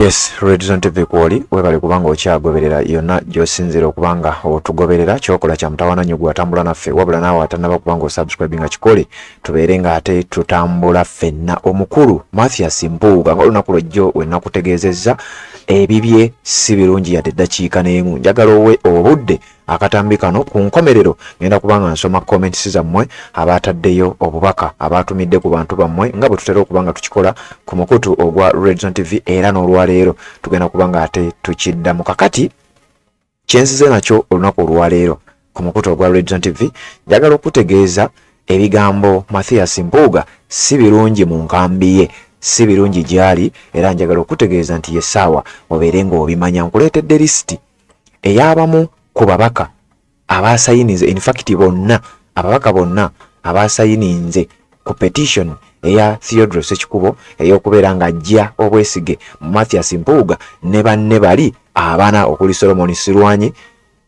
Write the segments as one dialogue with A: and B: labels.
A: Yes, Red Zone TV kwoli, webale kubanga okyagoberera yonna gy'osinziira okuba nga otugoberera. Kyokola kya mutawaana nnyo gw'atambula naffe, wabula naawe atannaba kuba nga osubscribinga, kikole tubeere ng'ate tutambula ffenna. Omukulu Mathias Mpuuga, nga olunaku lwejjo we nakutegeezezza, ebibye si birungi yadde eddakiika n'emu. Njagala owe obudde akatambi kano. Ku nkomerero ngenda kuba nga nsoma comments zammwe abataddeyo obubaka, abatumidde ku bantu bammwe, nga bwe tutera okuba nga tukikola ku mukutu ogwa Redzone TV, era n'olwaleero tugenda kuba nga ate tukiddamu. Kakati kyenzize nakyo olunaku olwaleero ku mukutu ogwa Redzone TV, njagala okutegeeza ebigambo Mathias Mpuuga si birungi mu nkambi ye, si birungi gyali, era njagala okutegeeza nti yessaawa obeere ng'obimanya. Nkuleetedde lisiti ey'abamu ku babaka abasayinize, in fact bonna, ababaka bonna abasayininze ku petition eya Theodore Sekikubo ey'okubeera ng'ajja obwesige mu Mathias Mpuuga ne banne bali abana, okuli Solomon Silwanyi,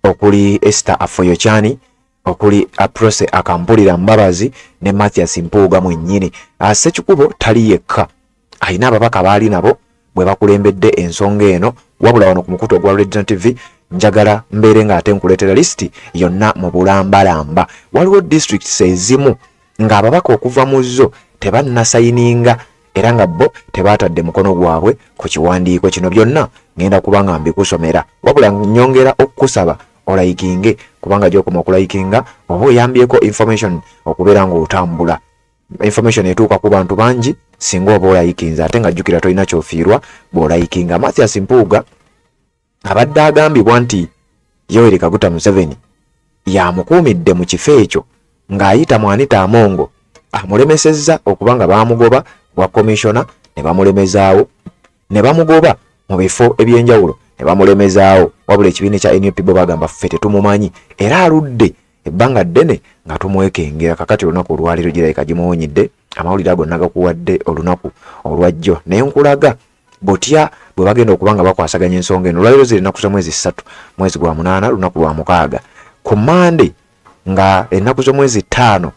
A: okuli Esther Afoyochani, okuli Aprose Akampulira Mbabazi ne Mathias Mpuuga mwennyini. Sekikubo tali yekka, alina ababaka baali nabo bwe bakulembedde ensonga eno. Wabula wano ku mukutu ogwa Red TV njagala mbeere ng'ate nkuleetera lisiti yonna mu bulambalamba. Waliwo districts ezimu ng'ababaka okuva mu zo tebannasayininga, era nga bo tebaatadde mukono gwabwe ku kiwandiiko kino. Byonna ngenda kuba nga mbikusomera, wabula nyongera okukusaba olayikinge, kubanga gy'okoma okulayikinga oba oyambyeko information okubeera ng'otambula. Information etuuka ku bantu bangi singa oba olayikinze, ate nga jjukira tolina kyofiirwa bw'olayikinga. Mathias Mpuuga abadde agambibwa nti Yoweri Kaguta Museveni yamukuumidde mu kifo ekyo ng'ayita mu Anita Amongo, amulemesezza okuba nga baamugoba bwa komishona ne bamulemezaawo, ne bamugoba mu bifo ebyenjawulo ne bamulemezaawo. Wabula ekibiina ekya NUP bo bagamba, "Ffe tetumumanyi, era aludde ebbanga ddene nga tumwekengera." Kakati olunaku olwaleero girabika gimuwunyidde. Amawulire ago nagakuwadde olunaku olwajjo, naye nkulaga butya bwe bagenda okuba nga bakwasaganya ensonga eno. Olwaleero ziri ennaku z'omwezi 3, mwezi gwa 8, lunaku lwa mukaaga. Ku Mande nga ennaku z'omwezi 5,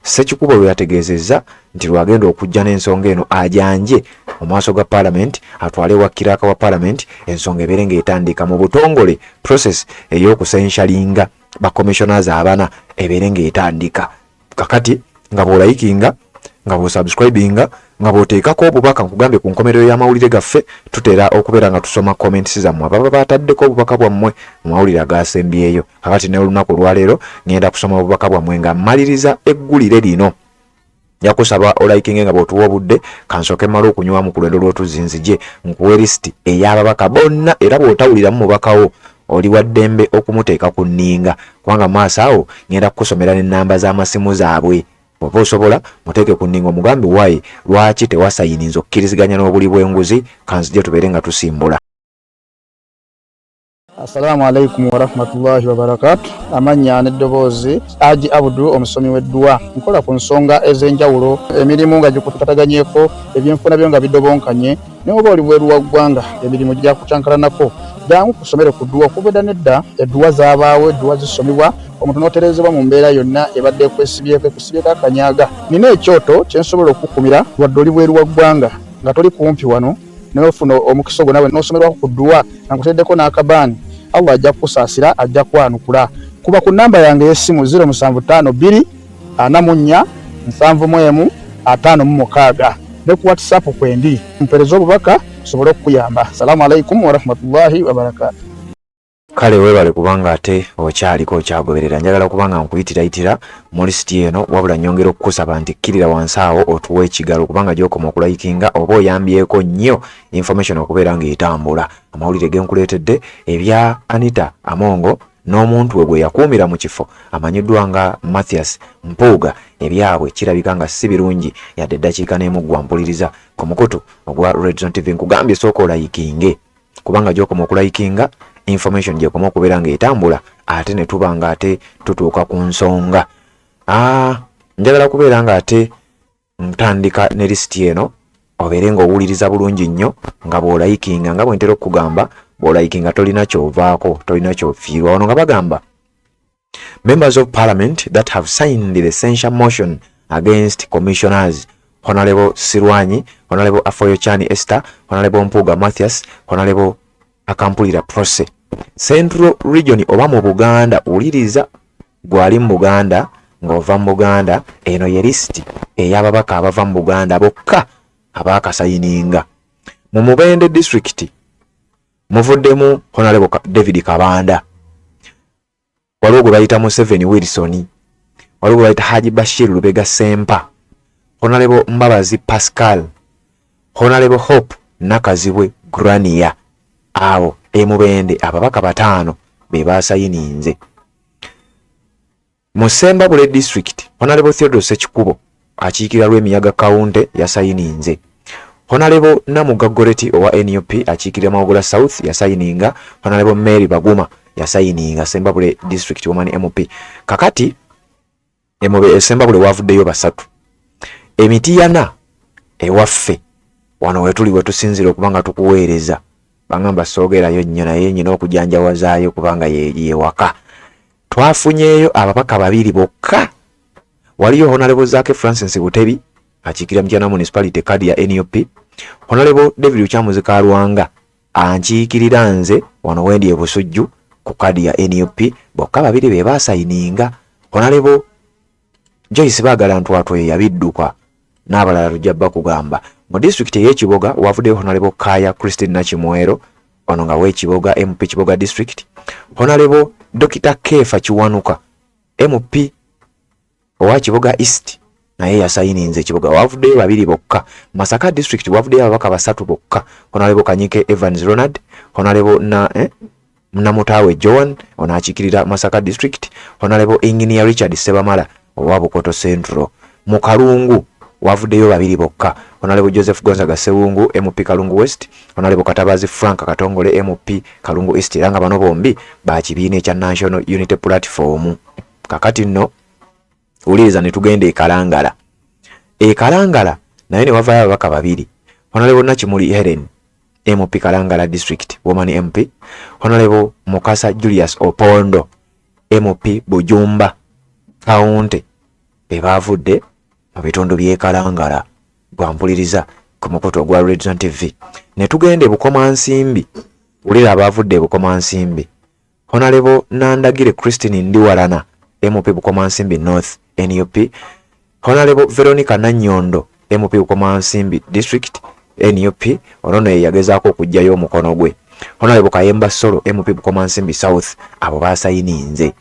A: Sekikubo lwe yategeezezza nti lwagenda okujja n'ensonga eno ajanje mu maaso ga Paalamenti, atwale wa clerk wa Paalamenti, ensonga ebeere ng'etandika mu butongole, process ey'okucensuringa bacommissioners abana ebeere ng'etandika. Kakati nga bw'olayikinga, nga bw'osubscribinga, nga bw'oteekako obubaka, nkugambye ku nkomerero y'amawulire gaffe tutera okubeera nga tusoma comments zammwe ababa bataddeko obubaka bwammwe mu mawulire agasembyeyo. Kakati ne olunaku olwaleero ngenda kusoma obubaka bwammwe nga mmaliriza eggulire lino. Njakusaba olayikinge nga bw'otuwa obudde. Kansooke mmale okunywamu ku lwendo lw'otuzzi, nzije nkuwe lisiti ey'ababaka bonna, era bw'otawuliramu mubakawo oli wa ddembe okumuteeka ku nninga, kubanga maaso awo ngenda kukusomera n'ennamba z'amasimu zaabwe. Bw'oba osobola, muteeke ku nninga omugambi wayi lwaki tewasayininza okukkiriziganya n'obuli bw'enguzi. Kanzije tubeere nga tusimbula.
B: Assalamu alaikum warahmatullahi wabarakatu. Amannya n'eddoboozi, Aji Abudu, omusomi w'edduwa. Nkola ku nsonga ez'enjawulo, emirimu nga gikutataganyeko, ebyenfuna byo nga bidobonkanye, naye oba oli bweru wa ggwanga, emirimu gyakucankalanako, jangu kusomere ku dduwa. Okuva edda nedda edduwa zaabaawo, edduwa zisomibwa omuntu n'otereezebwa mu mbeera yonna ebadde ekwesibyeko, ekusibyeko akanyaga. Nina ekyoto kye nsobola okukukumira wadde oli bweru wa ggwanga, nga toli kumpi wano, naye ofuna omukisa ogwo nawe n'osomerwako ku dduwa nga nkuteereddeko n'akabaani. Allah ajja kukusaasira, ajja kwanukula. Kuba ku nnamba yange ey'essimu 0752 44 71 56, ne ku WhatsApp kwendi, mpeereza obubaka nsobole okukuyamba. Salaamu alaikum warahmatullahi wabarakaatu.
A: Kale weebale kubanga ate okyaliko okyagoberera. Njagala kubanga nkuyitirayitira mu lisiti eno, wabula nyongera okukusaba nti kkirira wansi awo otuwe ekigalo, kubanga gy'okoma okulayikinga oba oyambyeko nnyo information okubeera ng'etambula. Amawulire ge nkuleetedde ebya Anita Amongo n'omuntu we gwe yakuumira mu kifo amanyiddwa nga Mathias Mpuuga, ebyabwe kirabika nga si birungi yadde eddakiika n'emu. Ggwa mpuliriza ku mukutu ogwa Redzone TV, nkugambye sooka olayikinge, kubanga gy'okoma okulayikinga information gyekoma okubeera ng'etambula, ate ne tuba nga ate tutuuka ku nsonga. Njagala kubeera nga ate ntandika ne lisiti eno, obeere ng'owuliriza bulungi nnyo nga bw'olayikinga. Nga bwe ntera okukugamba, bw'olayikinga tolina kyovaako, tolina kyofiirwa. Wano nga bagamba, "Members of Parliament that have signed the censure motion against commissioners." Honorable Sirwanyi, Honorable Afoyo Chani Esther, Honorable Mpuuga Mathias, Honorable Akampulira Prose. Central Region oba mu Buganda, wuliriza gwali mu Buganda ng'ova mu Buganda, eno ye lisiti ey'ababaka abava mu Buganda bokka abaakasayininga. Mu Mubende District muvuddemu Honorable David Kabanda, waliwo gwe bayita Museveni Wilson, waliwo gwe bayita Haji Bashir Lubega Sempa, Honorable Mbabazi Pascal, Honorable Hope Nakazibwe Grania. Abo emubende ababaka bataano be basayininze. Mu Ssembabule District, Honorable Theodore Ssekikubo akiikirira Lwemiyaga County yasayininze. Honorable Namugga Goreti owa NUP akiikirira Mawogola South yasayininga. Honorable Mary Baguma yasayininga Ssembabule District Woman MP. Kakati emube Ssembabule wavuddeyo basatu. Emitiyana ewaffe wano wetuli wetusinzira okuba nga tukuweereza, bangamba soogerayo nnyo naye nyina okujanjawazaayo kubanga yewaka. Twafunyeeyo ababaka babiri bokka. Waliyo Honorable Zaake Francis Butebi akiikirira Mityana Municipality kadi ya NUP, Honorable David Lukyamuzi Kalwanga ankiikirira nze wano wendi e Busujju ku kadi ya NUP, bokka babiri be baasayininga. Honorable Joyce Bagala Ntwatwe yabidduka n'abalala tujja bakugamba. Mu disitulikiti ey'Ekiboga wavuddeyo Honorable Kaya Christine Nakimwero, ono nga w'Ekiboga MP Kiboga District, Honorable Dokita Kefa Kiwanuka MP owa Kiboga East naye yasayininze. Ekiboga wavuddeyo babiri bokka. Masaka District wavuddeyo ababaka basatu bokka, Honorable Kanyike Evans Ronald, Honorable na Namutaawe Joan ono akiikirira Masaka District, Honorable Engineer Richard Sebamala owa Bukoto Central. Mu Kalungu wavuddeyo babiri bokka, Honorable Joseph Gonzaga Ssewungu MP Kalungu West, Honorable Katabazi Frank Katongole MP Kalungu East, era nga bano bombi ba kibiina ekya National Unity Platform. Kakati nno wuliriza ne tugenda e Kalangala. E Kalangala naye ne wavaayo ababaka babiri, Honorable Nakimuli Helen MP Kalangala District Woman MP, Honorable Mukasa Julius Opondo MP Bujumba County be baavudde mu bitundu by'e Kalangala. Gwampuliriza ku mukutu ogwa Redzone TV. Ne tugenda e Bukomansimbi, wulira abaavudde e Bukomansimbi. Honorable Nandagire Christine Ndiwalana MP Bukomansimbi North NUP, Honorable Veronica Nanyondo MP Bukomansimbi District NUP, ono naye yagezaako okuggyayo omukono gwe. Honorable Kayemba Solo MP Bukomansimbi South, abo baasayininze.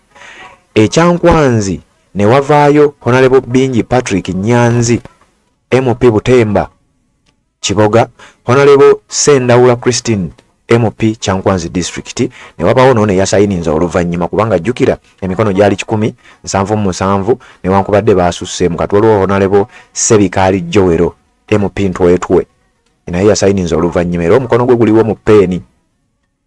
A: Ekyankwanzi ne wavaayo Honorable Bingi Patrick Nyanzi MP Butemba Kiboga, Honorable Sendawula Christine MP Kyankwanzi District, ne wabawo noono eyasayininze oluvannyuma kubanga jjukira emikono gyali 177 newankubadde baasusseemu. Kati waliwo Honorable Sebikaali Joero MP Ntwetwe naye yasayininze oluvannyuma era omukono gwe guliwo mu peeni.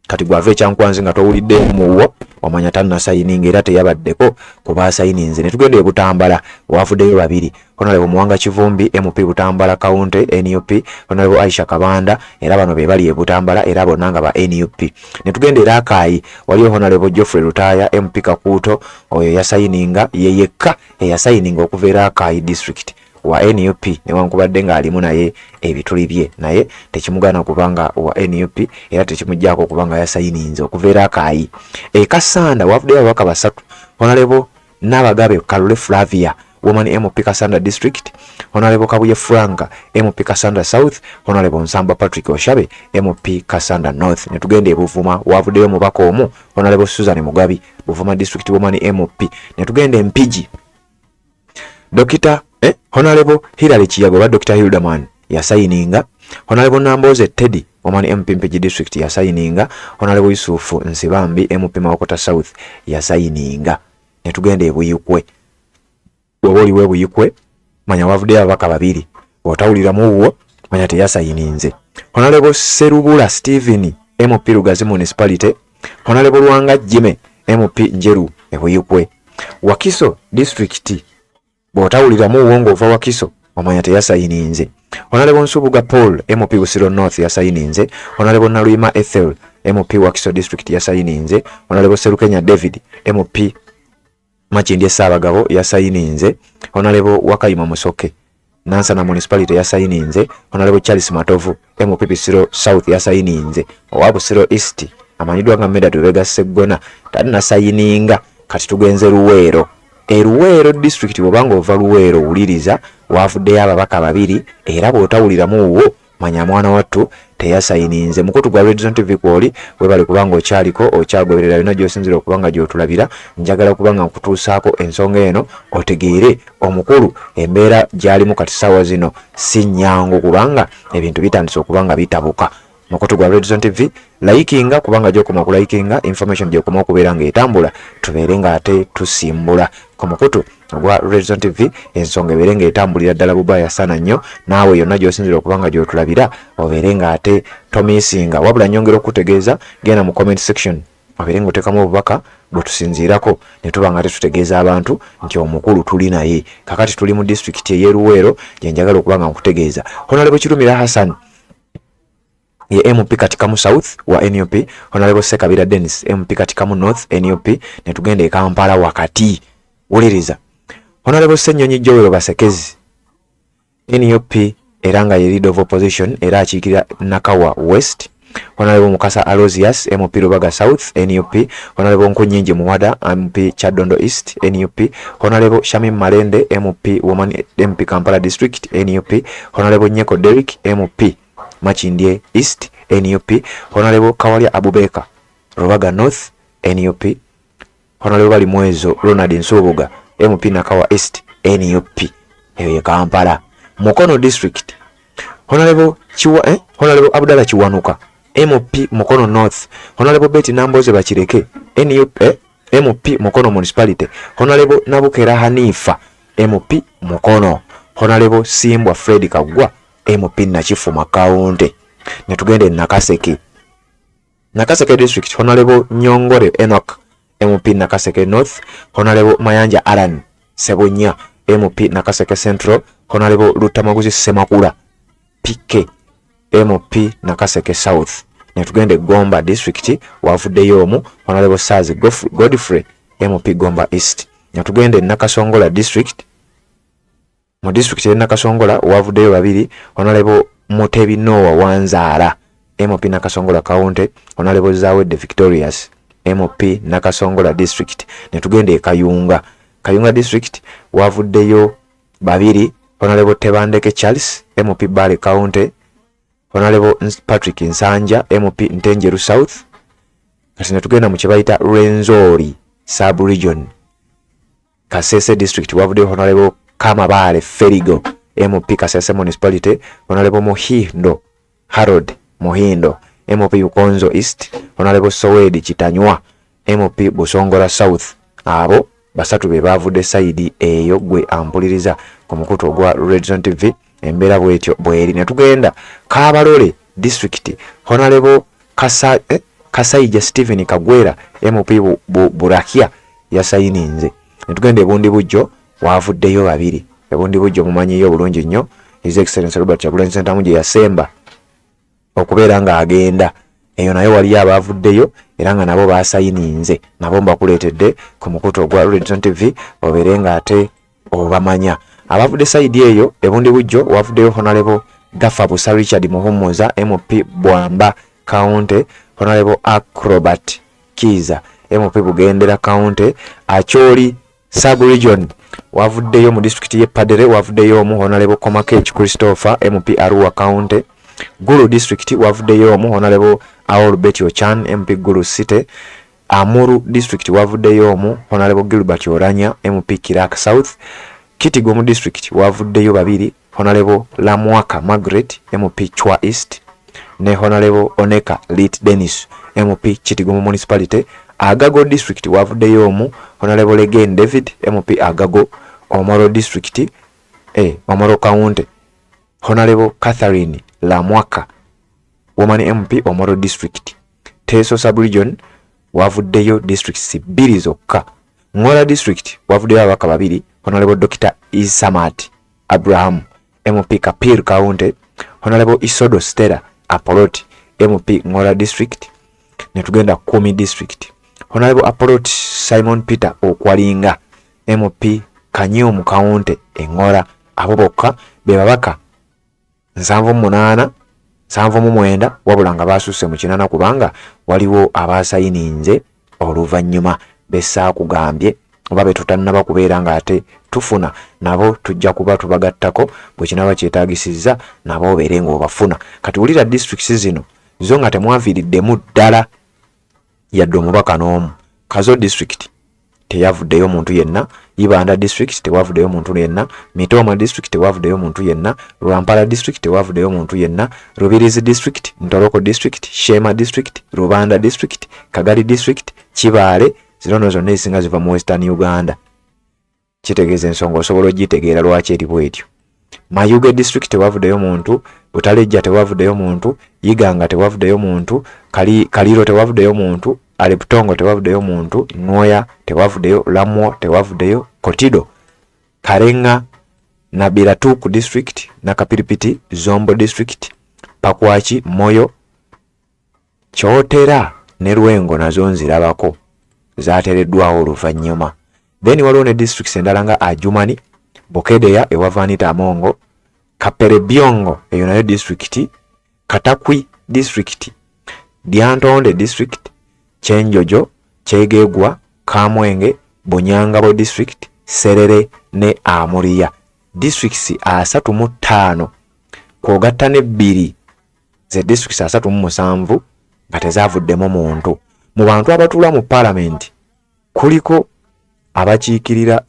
A: Kati gwava ekyankwanzi nga towulidde muwo wamanya tannasayininga era teyabaddeko ku baasayininze. Ne tugenda e Butambala wavuddeyo babiri, Honorable Muwanga Kivumbi MP Butambala County NUP, Honorable Aisha Kabanda, era bano be bali e Butambala era bonna nga ba NUP. Ne tugenda e Rakai waliyo Honorable Geoffrey Lutaaya MP Kakuuto, oyo yasayininga ye yekka eyasayininga okuva e Rakai District wa NUP newankubadde ng'alimu naye ebituli bye, naye tekimugaana kubanga wa NUP era tekimuggyako okuba nga yasayininze okuva e Rakai. E Kassanda wavuddeyo ababaka basatu, Honorable Nabagabe Kalule Flavia Woman MP Kasanda District, Honorable Kabuye Frank MP Kasanda South, Honorable Nsamba Patrick Oshabe MP Kasanda North. Ne tugenda e Buvuma wavuddeyo omubaka omu, Honorable Susan Mugabi Buvuma District Woman MP. Ne tugenda e Mpigi, Dokita Honorable Hilary Kiyago oba Dr. Hilderman yasayininga, Honorable Namboze Teddy Woman MP Mpigi District yasayininga, Honorable Yusufu Nsibambi MP Mawokota South yasayininga. Ne tugenda e Buyikwe, bw'oba oliwo e Buyikwe manya wavuddeyo ababaka babiri, bw'otawuliramu wuwo manya teyasayininze. Honorable Serubula Stephen MP Lugazi Municipality, Honorable Lwanga Jime MP Njeru e Buyikwe. Wakiso District bw'otawuliramu wuwo ng'ova Wakiso omanya teyasayininze. Honorable Nsubuga Paul MP Busiro North yasayininze, Honorable Naluyima Ethel MP Wakiso District yasayininze, Honorable Serukenya David MP Makindye Ssaabagabo yasayininze, Honorable Wakayima Musoke Nansana Municipality yasayininze Honorable Charles Matovu MP Busiro South yasayininze owa Busiro East amanyiddwa nga Medard Lubega Sseggona tannasayininga. Kati tugenze Luweero. E Luweero district bw'oba ng'ova Luweero wuliriza, waavuddeyo ababaka babiri era bw'otawuliramu wuwo manya mwana wattu teyasayininze. Mukutu gwa Red Zone TV kwoli, webale kubanga okyaliko okyagoberera yonna gy'osinzira okuba nga gy'otulabira. Njagala kuba nga nkutuusaako ensonga eno otegeere omukulu embeera gy'alimu kati ssaawa zino si nnyangu kubanga ebintu bitandise okuba nga bitabuka. Mukutu gwa Red Zone TV layikinga kubanga gy'okoma okulayikinga information gy'okoma okubeera ng'etambula tubeere ng'ate tusimbula ku mukutu ogwa Red Zone TV ensonga ebeere ng'etambulira ddala bubaaya sana nnyo naawe yonna gy'osinzira okuba nga gy'otulabira obeere ng'ate tomiisinga. Wabula nnyongera okukutegeeza genda mu comment section obeere ng'oteekamu obubaka bwe tusinziirako ne tuba nga tetutegeeza abantu nti omukulu tuli naye. Kakati tuli mu disitulikiti ey'e Luweero gye njagala okuba nga nkutegeeza Honorable Kirumira Hassan ye MP Katikamu South wa NUP, Honorable Ssekabira Dennis MP Katikamu North NUP, ne tugenda e Kampala wakati. Wuliriza Honorable Ssenyonyi Joel Basekezi NUP era nga ye leader of opposition era akiikirira Nakawa West, Honorable Mukasa Aloysius MP Lubaga South NUP, Honorable Nkunyingi Muwada MP Kyadondo East NUP, Honorable Shamim Malende MP Woman MP Kampala District NUP, Honorable Nyeko Derrick MP Makindye East NUP, Honorable Kawalya Abubeka Rubaga North NUP, Honorable Balimwezo Ronald Nsubuga MP Nakawa East NUP. Eyo ye Kampala. Mukono District Honorable Chiwa, Honorable Abdallah Kiwanuka MP Mukono North, Honorable Betty Namboze Bakireke NUP, MP Mukono Municipality, Honorable Nabukera Hanifa MP Mukono, Honorable Simbwa Fred Kaggwa MP Nakifuma County. Ne tugenda e Nakaseke. Nakaseke District Honorable Nyongore Enoch MP Nakaseke North, Honorable Mayanja Alan Sebunya MP Nakaseke Central, Honorable Lutamaguzi Semakula PK MP Nakaseke South. Ne tugenda e Gomba District wavuddeyo omu Honorable Saazi Godfrey MP Gomba East. Ne tugenda e Nakasongola District, mu disitulikiti y'e Nakasongola wavuddeyo babiri Honorable Mutebi Noah Wanzaala MP Nakasongola County, Honorable Zawedde Victorious MP Nakasongola District. Ne tugenda e Kayunga, Kayunga District wavuddeyo babiri Honorable Tebandeke Charles MP Bale County, Honorable Patrick Nsanja MP Ntenjeru South. Kati ne tugenda mu kye bayita Rwenzori sub region, Kasese District wavuddeyo Honorable Kamabaale Ferigo MP Kasese Municipality, Honorable Muhindo Harold Muhindo MP Bukonzo East, Honorable Sowedi Kitanywa MP Busongora South. Abo basatu be baavudde sayidi eyo. Gwe ampuliriza ku mukutu ogwa Red Zone TV, embeera bwetyo bweri. Ne tugenda Kabarole District, Honorable Kasaija Stephen Kagwera MP Burakia yasayininze. Ne tugenda ebundi bujjo wavuddeyo babiri. Ebundi bujjo mumanyiyo bulungi nnyo His Excellency Robert Kyagulanyi Ssentamu gye yasemba okubeera ng'agenda eyo, nayo waliyo abaavuddeyo era nga nabo basayininze, nabo mbakuleetedde ku mukutu ogwa Red Zone TV obeere ng'ate obamanya. Abavudde sayidi eyo ebundi bujjo wavuddeyo Honorable Gafa Busa Richard Muhumuza MP Bwamba County, Honorable Acrobat Kiiza MP Bugendera County. Acholi sub region wavuddeyo mu disitulikiti y'e Padere wavuddeyo omu Honorable Komakech Christopher MP Arua County. Gulu District wavuddeyo omu Honorable Aol Betty Ochan MP Gulu City. Amuru District wavuddeyo omu Honorable Gilbert Oranya MP Kirak South. Kitgum District wavuddeyo babiri, Honorable Lamwaka Margaret MP Chwa East ne Honorable Oneka Lit Dennis MP Kitgum Municipality. Agago District wavuddeyo omu Honorable Legen David MP Agago. Omoro District, Omoro County, Honorable Catherine Lamwaka Woman MP Omoro District. Teso sub-region wavuddeyo districts bbiri zokka. Ngora District wavuddeyo ababaka babiri, Honorable Dr. Isamat Abraham MP Kapir County, Honorable Isodo Stella Apolot MP Ngora District. Ne tugenda Kumi District, Honorable Apolot Simon Peter Okwalinga MP Kanyumu County Engora. Abo bokka Be babaka 78, 79, wabula nga basusse mu 80 kubanga waliwo abaasayininze oluvannyuma besaakugambye oba betutannaba kubeera ng'ate tufuna nabo tujja kuba tubagattako bwe kinaaba kyetaagisizza nabo obeere ng'obafuna. Kati wulira districts zino zo nga temwaviiriddemu ddala yadde omubaka n'omu. Kazo district teyavuddeyo muntu yenna, Ibanda district tewavuddeyo muntu yenna, Mitooma district tewavuddeyo muntu yenna, Rwampara district tewavuddeyo muntu yenna, Rubirizi district, Ntoroko district, Sheema district, Rubanda district, Kagali district, Kibaale, zino no zonna ezisinga ziva mu Western Uganda. Kitegeeza ensonga osobola ogitegeera lwaki eri bwetyo. Mayuge district tewavuddeyo muntu, Butalejja tewavuddeyo muntu, Iganga tewavuddeyo muntu, Kaliro tewavuddeyo muntu, Alebtongo tewavuddeyo muntu, Nwoya tewavuddeyo, Lamwo tewavuddeyo, Kotido, Karenga, Nabiratuku district, Nakapiripiti, Zombo district, Pakwaki, Moyo, Kyotera ne Lwengo nazo nzirabako zaateereddwawo oluvannyuma. Then waliwo ne districts endala nga Adjumani, Bukedea ewava Anita Amongo, Kaperebyongo eyo nayo district, Katakwi district, Lyantonde district, Kyenjojo, Kyegegwa, Kamwenge, Bunyangabo district, Serere ne Amuria. Districts 35 kw'ogatta n'ebbiri ze districts 37 nga tezavuddemu muntu. Mu bantu abatuula mu palamenti kuliko abakiikirira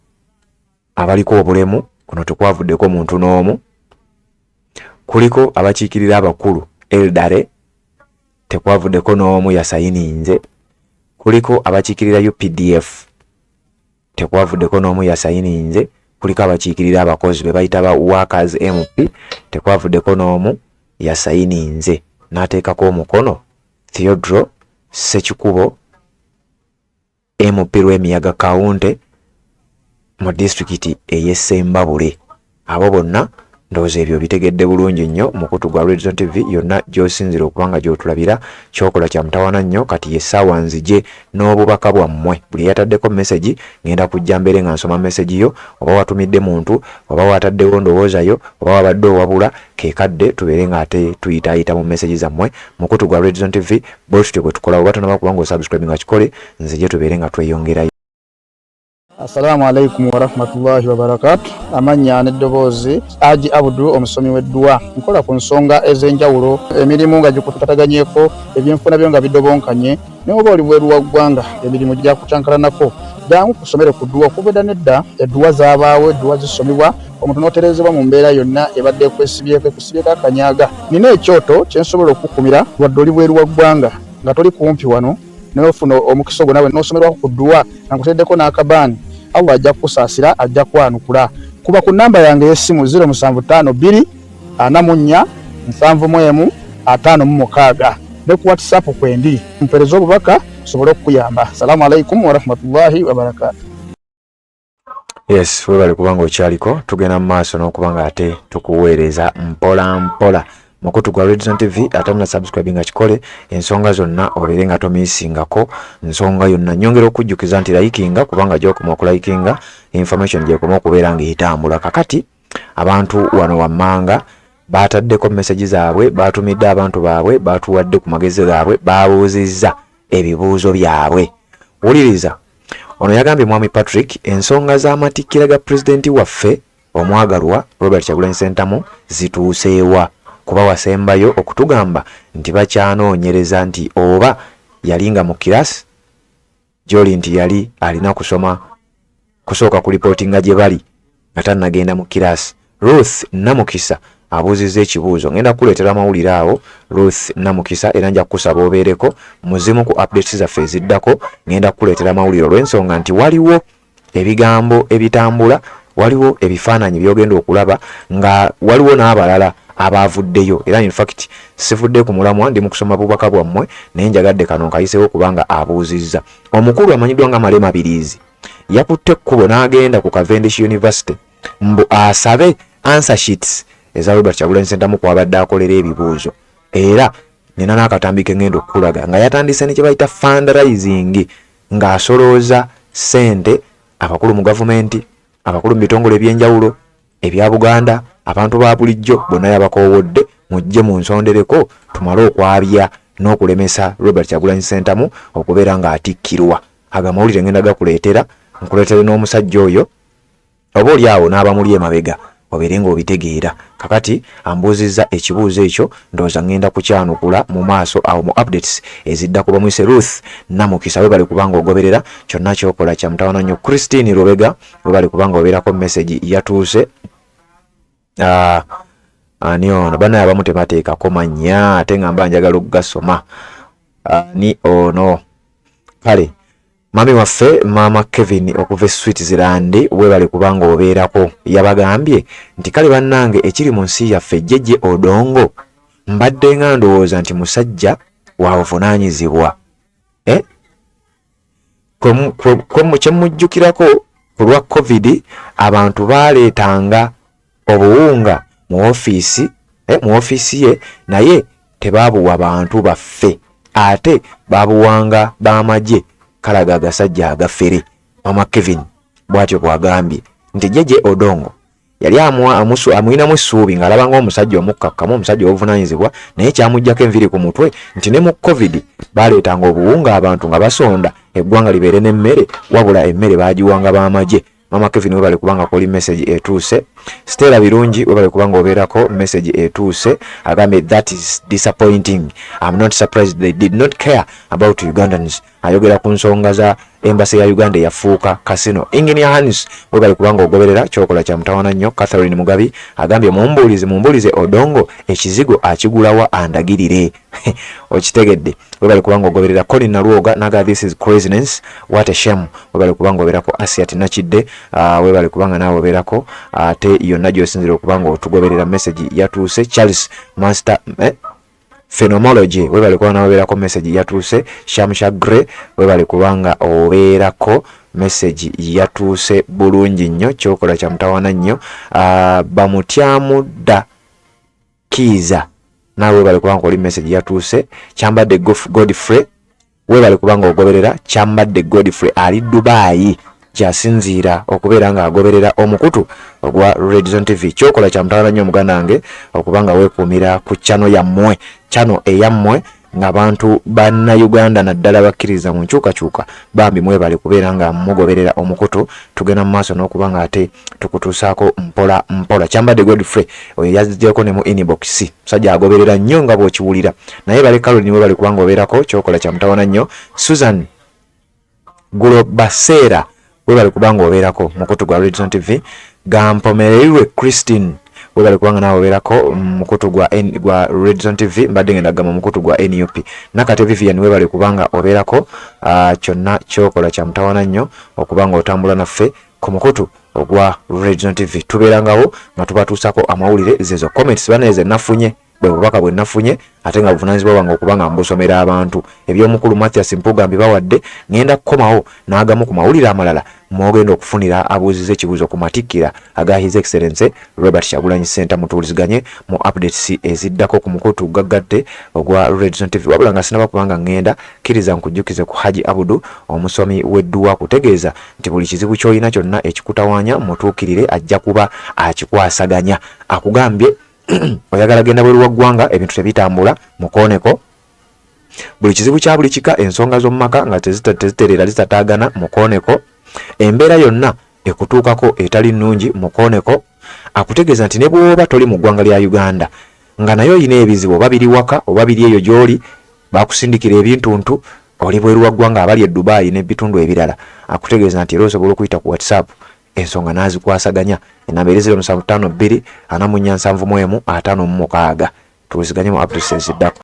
A: abaliko obulemu, kuno tekwavuddeko muntu n'omu. Kuliko abakiikirira abakulu eldare, tekwavuddeko n'omu yasayininze. Kuliko abakiikirira UPDF, tekwavuddeko n'omu yasayininze. Kuliko abakiikirira abakozi be bayita ba workers MP, tekwavuddeko n'omu yasayininze. N'ateekako omukono Theodore Ssekikubo MP Lwemiyaga Kawunte mu disitulikiti ey'e Ssembabule. Abo bonna ndowooza ebyo bitegedde bulungi nnyo. Mukutu gwa Red Zone TV yonna gy'osinzira okuba nga gy'otulabira, kyokola kya mutawaana nnyo. Kati ye ssaawa nzije n'obubaka bwammwe. Buli eyataddeko mesegi ngenda kujja mbeere nga nsoma mesegi yo, oba watumidde muntu, oba wataddewo ndowooza yo, oba wabadde owabula, ke kadde tubeere nga ate tuyitaayita mu mesegi zammwe. Mukutu gwa Red Zone TV bwe tutyo bwe tukola. Oba tonaba kuba nga osubscribe nga kikole, nzije tubeere nga tweyongerayo.
B: Assalamu alaikum warahmatullahi wabarakatu. Amannya n'eddoboozi Aji Abudu, omusomi w'edduwa. Nkola ku nsonga ez'enjawulo, emirimu nga gikutataganyeko, ebyenfuna byo nga bidobonkanye, naye oba oli bweru wa ggwanga emirimu gyakucankalanako, jangu kusomere ku dduwa. Okuva edda n'edda edduwa zaabaawo, edduwa zisomebwa omuntu n'otereezebwa mu mbeera yonna ebadde ekwesibyeko ekusibyeko akanyaga. Nina ekyoto kye nsobola okukukumira wadde oli bweru wa ggwanga nga toli kumpi wano, naye ofuna omukisa ogwo nawe n'osomerwako ku dduwa nga nkuteeddeko n'akabaani. Allah ajja kukusaasira, ajja kwanukula. Kuba ku nnamba yange ey'essimu 0752 44 71 56 ne ku WhatsApp kwendi, mpeereza obubaka nsobole okukuyamba. Assalamu alaikum warahmatullahi wabarakatu.
A: Yes, webale kubanga okyaliko. Tugenda mu maaso n'okuba nga ate tukuweereza mpola mpola mukutu gwa Red Zone TV. Atanna subscribe nga kikole, ensonga zonna obeere nga tomiisingako nsonga yonna. Nyongera okujjukiza nti likinga, kubanga gy'okoma okulikinga information gyekoma okubeera ng'etambula. Kakati abantu wano wammanga baataddeko message zaabwe, baatumidde abantu baabwe, baatuwadde ku magezi gaabwe, baabuuzizza ebibuuzo byabwe. Wuliriza ono yagambye, Mwami Patrick, ensonga z'amatikkira ga pulezidenti waffe omwagalwa Robert Kyagulanyi Ssentamu zituuseewa? Kuba wasembayo okutugamba nti bakyanoonyereza nti oba yali nga mu kirasi gy'oli nti yali alina kusoma kusooka kulipootinga gye bali nga tannagenda mu kirasi. Ruth Namukisa abuuzizza ekibuuzo. Ngenda kukuleetera amawulire awo Ruth Namukisa, era nja kukusaba obeereko muzimu ku updates zaffe eziddako. Ngenda kukuleetera amawulire olw'ensonga nti waliwo ebigambo ebitambula, waliwo ebifaananyi by'ogenda okulaba nga waliwo n'abalala abaavuddeyo. Era in fact sivudde ku mulamwa, ndi mu kusoma bubaka bwammwe, naye njagadde kano nkayiseewo kubanga abuuzizza. Omukulu amanyiddwa nga Male Mabiriizi yakutte ekkubo n'agenda ku Cavendish University mbu asabe answer sheets eza Robert Kyagulanyi Ssentamu kwabadde akolera ebibuuzo. Era nina n'akatambi ke ngenda okukulaga nga yatandise ne kye bayita fundraising, ng'asolooza ssente abakulu mu gavumenti, abakulu mu bitongole eby'enjawulo ebya Buganda, Abantu ba bulijjo bonna yabakoowodde mujje munsondereko tumale okwabya n'okulemesa Robert Kyagulanyi Ssentamu okubeera ng'atikkirwa. Ago amawulire ngenda gakuleetera, nkuleetere n'omusajja oyo oba oli awo n'abamuli emabega obeere ng'obitegeera. Kakati ambuuzizza ekibuuzo ekyo ndowooza ngenda kukyanukula mu maaso awo mu updates eziddako. Bamuyise Ruth Namukisa, webale kubanga ogoberera kyonna kyokola kya mutawana nnyo. Christine Lubega, webale kubanga obeerako, message yatuuse. Ani ono? Banaye abamu tebateekako mannya ate nga mba njagala okugasoma. Ani ono? Kale mami waffe maama Kevin okuva e Switzerland, webale kubanga obeerako. Yabagambye nti kale bannange ekiri mu nsi yaffe, Jeje Odongo mbadde nga ndowooza nti musajja wa buvunaanyizibwa, eh? Kyemujjukirako ku lwa COVID abantu baaleetanga obuwunga mu ofiisi, mu ofiisi ye, naye tebaabuwa bantu baffe, ate baabuwanga b'amagye. Kalaga agasajja agafere. Mama Kevin bw'atyo bw'agambye nti Jeje Odongo yali amuyinamu essuubi ng'alaba ng'omusajja omukkakkamu, omusajja obuvunaanyizibwa, naye kyamuggyako enviiri ku mutwe nti ne mu COVID baaleetanga obuwunga abantu nga basonda eggwanga libeere n'emmere, wabula emmere baagiwanga b'amagye. Mama Kevin webale kubanga koli, message etuuse. Stella Birungi, webale kubanga obeerako, message etuuse. Agambye that is disappointing, I'm not surprised they did not care about Ugandans. Ayogera ku nsonga za embassy ya Uganda eyafuuka casino. Engineer Hans, webale kubanga ogoberera, kyokola kya mutawana nnyo. Catherine Mugabi agambye mumbuulize, mumbuulize Odongo ekizigo akigulawa andagirire. Okitegedde, webale kubanga ogoberera. Colin Nalwoga naga this is craziness, what a shame. Webale kubanga obeerako. Asiat Nakidde, webale kubanga naawe obeerako ate yonna gy'osinzira okuba nga otugoberera, message yatuuse. Charles Master, Phenomenology, webale kuba nawe obeerako, message yatuuse. Shamsha Gray, webale kubanga obeerako, message yatuuse bulungi nnyo, kyokola kya mutawaana nnyo. Bamutyamu dda Kiiza, naawe webale kubanga oli, message yatuuse. Kyambadde Godfrey, webale kubanga ogoberera. Kyambadde Godfrey ali Dubai kyasinziira okubeera ng'agoberera omukutu ogwa Redzone TV. Kyokola kya mutawaana nnyo omuganda wange okuba nga weekuumira ku channel yammwe, channel eyammwe ng'abantu bannayuganda naddala bakkiriza mu nkyukakyuka. Bambi mwebale kubeera nga mugoberera omukutu. Tugenda mu maaso n'okuba nga ate tukutuusaako mpola mpola. Kyambadde Godfrey oyo yazgyeko ne mu inbox, musajja agoberera nnyo nga bw'okiwulira. Naye bale Caroline, webale kubanga obeerako, kyokola kya mutawaana nnyo. Susan Gulobaseera, webale kubanga obeerako mukutu gwa Redzone TV. Gampomererwe Christine, webale kubanga naawe obeerako mukutu gwa Redzone TV, mbadde ngenda gamba mukutu gwa NUP. Nakate Vivian, webale kubanga obeerako, kyonna kyokola kya mutawaana nnyo okuba nga otambula naffe ku mukutu ogwa Redzone TV. Tubeerangawo nga tubatuusako amawulire. Zezo comments banaye ze nafunye, bwe bubaka bwe nafunye, ate nga buvunaanyizibwa bwange okuba nga mbusomera abantu. Eby'omukulu Mathias Mpuuga mbibawadde, ŋŋenda kukomawo n'agamu ku mawulire amalala mw'ogenda okufunira abuuziza ekibuuzo ku matikkira aga His Excellency Robert Kyagulanyi Ssentamu. Tuwuliziganye mu updates eziddako ku mukutu gaggadde ogwa Redzone TV. Wabula nga sinaba kubanga ŋŋenda, kkiriza nkujjukize ku Haji Abudu omusomi w'edduwa, kutegeeza nti buli kizibu ky'olina kyonna ekikutawaanya mutuukirire, ajja kuba akikwasaganya. Akugambye oyagala genda bweru wa ggwanga, ebintu tebitambula, mukooneko. Buli kizibu kya buli kika, ensonga z'omu maka nga tezitereera, zitataagana, mukooneko. Embeera yonna ekutuukako etali nnungi, mukooneko. Akutegeeza nti ne bw'oba toli mu ggwanga lya Uganda nga naye olina ebizibu, oba biri waka oba biri eyo gy'oli, bakusindikira ebintuntu, oli bweru wa ggwanga, abali e Dubai n'ebitundu ebirala, akutegeeza nti era osobola okuyita ku WhatsApp ensonga n'azikwasaganya. Enamba eri 0752 44 71 56. Tuwuliziganye mu updates eziddako.